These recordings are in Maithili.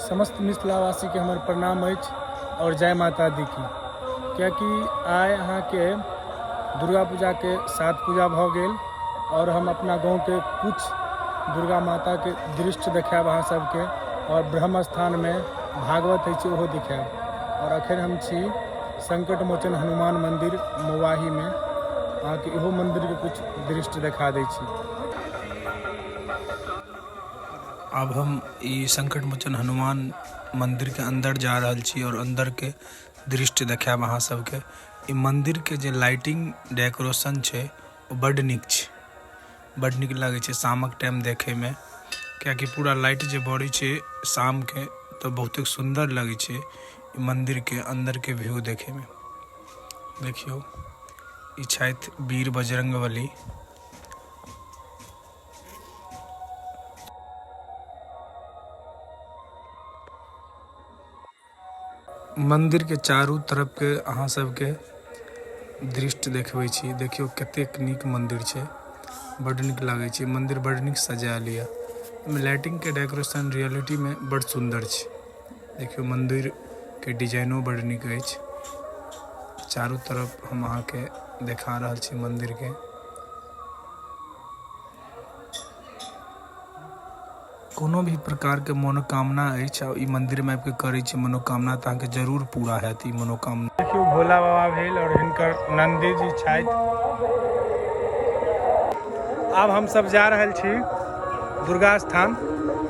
समस्त मिथिलावासीके हमर प्रणाम अछि आओर जय माता दी की। कियाकि आइ अहाँके दुर्गा पूजाके सात पूजा भऽ गेल आओर हम अपना गाँवके किछु दुर्गा माताके दृश्य देखायब अहाँ सबके आओर ब्रह्म स्थानमे भागवत होइ छै ओहो देखायब। आओर अखन हम छी संकट मोचन हनुमान मंदिर मौआहीमे, अहाँके इहो मंदिरके किछु दृश्य देखा दै छी। आब हम ई संकट मोचन हनुमान मंदिर के अंदर जा रहल छी और अंदर के दृश्य देखायब अहाँ सबके। ई मंदिर के जे लाइटिंग डेकोरेशन छै ओ बड नीक छै, बड नीक लगे छै शामक टाइम देखे में, कियाकि पूरा लाइट जे बरै छै शाम के तो बहुते सुंदर लगे छै ई मंदिर के अंदर के व्यू देखे में। देखियो ई छथि वीर बजरंगबली। मंदिर के चारू तरफ के अहाँ सबके दृश्य देखबै छी। देखियो कतेक नीक मंदिर छै, बड नीक लागे छै मंदिर, बड नीक सजायल ये। एमे लाइटिंग के डेकोरेशन रियलिटी में बड सुंदर छै। देखियो मंदिर के डिजाइनो बड नीक अछि। चारू तरफ हम अहाँ के देखा रहल छी मंदिर के। कोनो भी प्रकार के मनोकामना अछि आ ई मंदिर में आबि के करै छी मनोकामना त अहाँ के जरूर पूरा हैत ई मनोकामना। देखियौ भोला बाबा भेल और हिनकर नंदी जी छथि। आब हम सब जा रहल छी दुर्गा स्थान,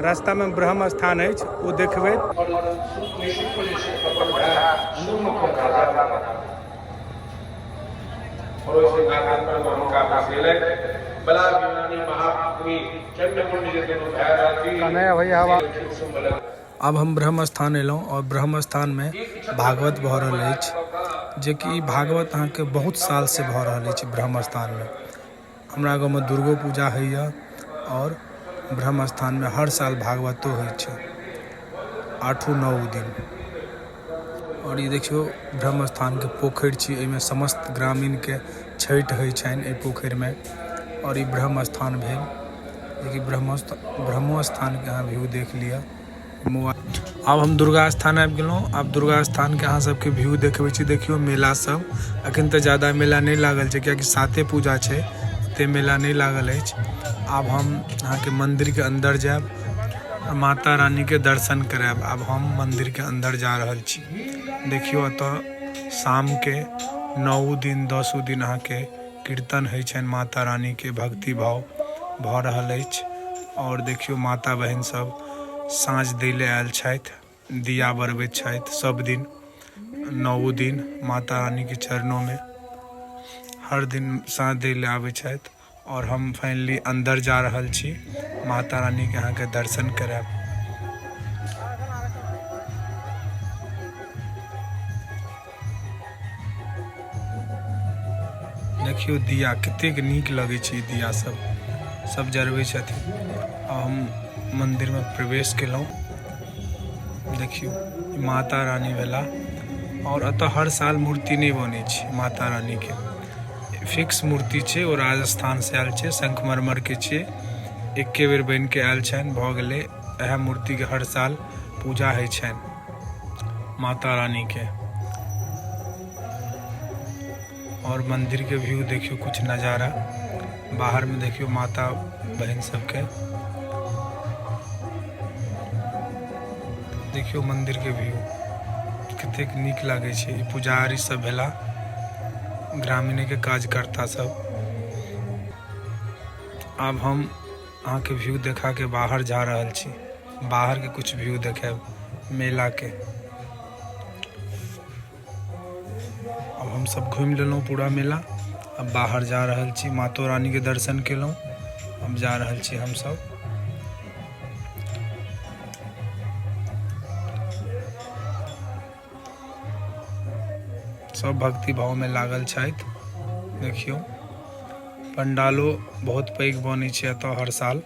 रास्ता में ब्रह्म स्थान अछि ओ देखबै। आब हम ब्रह्म स्थान एलहुँ और ब्रह्म स्थान में भागवत भऽ रहल अछि, जे कि ई भागवत अहाँके बहुत साल से भऽ रहल अछि ब्रह्म स्थान में। हमरा गाँव में दुर्गो पूजा होइए और ब्रह्म स्थान में हर साल भागवतो होइ छै 8-9 दिन। और ई देखियौ ब्रह्म स्थान के पोखरि छी, एहिमे समस्त ग्रामीण के छठि होइ छनि एहि पोखरि में। और ई ब्रह्म स्थान भेल, जे कि ब्रह्मो स्थान के अहाँ व्यू देख लिअ। आब हम दुर्गा स्थान आबि गेलहुँ। आब दुर्गा स्थान के अहाँ सबके व्यू देखबै छी। देखियौ मेला सब, अखन तऽ ज्यादा मेला नहि लागल छै कियाकि साते पूजा छै, ओते मेला नहि लागल अछि। आब हम अहाँके मंदिर के अंदर जायब, माता रानी के दर्शन करायब। आब हम मंदिर के अंदर जा रहल छी। देखियौ एतऽ शाम के 9 दिन 10 दिन अहाँके कीर्तन होइ छनि, माता रानी के भक्ति भाव भऽ रहल अछि। और देखियौ माता बहिन सब साँझ दै लए आयल छथि, दिया बरबैत छथि सब दिन 9 दिन माता रानी के चरणों में हर दिन साँझ दै लए आबै छथि। और हम फाइनली अंदर जा रहल छी, माता रानी के अहाँके दर्शन करायब। देखियौ दिया कतेक नीक लगै छै, दिया सब सब जरबै छथिन। आ हम मंदिर में प्रवेश केलहुँ। देखियौ माता रानी भेला। और एतऽ हर साल मूर्ति नहि बनै छै माता रानी के, फिक्स मूर्ति छै, ओ राजस्थान से आयल छै, संगमरमर के छै, एके बेर बनि के आयल छनि, भऽ गेलै। इएह मूर्ति के हर साल पूजा होइ छनि माता रानी के। और मंदिर के व्यू देखियो, कुछ नजारा बाहर में देखियो माता बहन सबके। देखियो मंदिर के व्यू कतेक नीक लागे छै। ई पुजारी सब भेला, ग्रामीण के कार्यकर्ता सब। आब हम अहाँ के व्यू देखा के बाहर जा रहल छी, बाहर के कुछ व्यू देखायब मेला के। अब हम सब घूमि लेलहुँ पूरा मेला, अब बाहर जा रहल छी, मातो रानी के दर्शन केलहुँ, अब जा रहल छी हम सब। सब भक्ति भाव में लागल छथि। देखियौ पंडालो बहुत पैघ बनै छै एतऽ हर साल।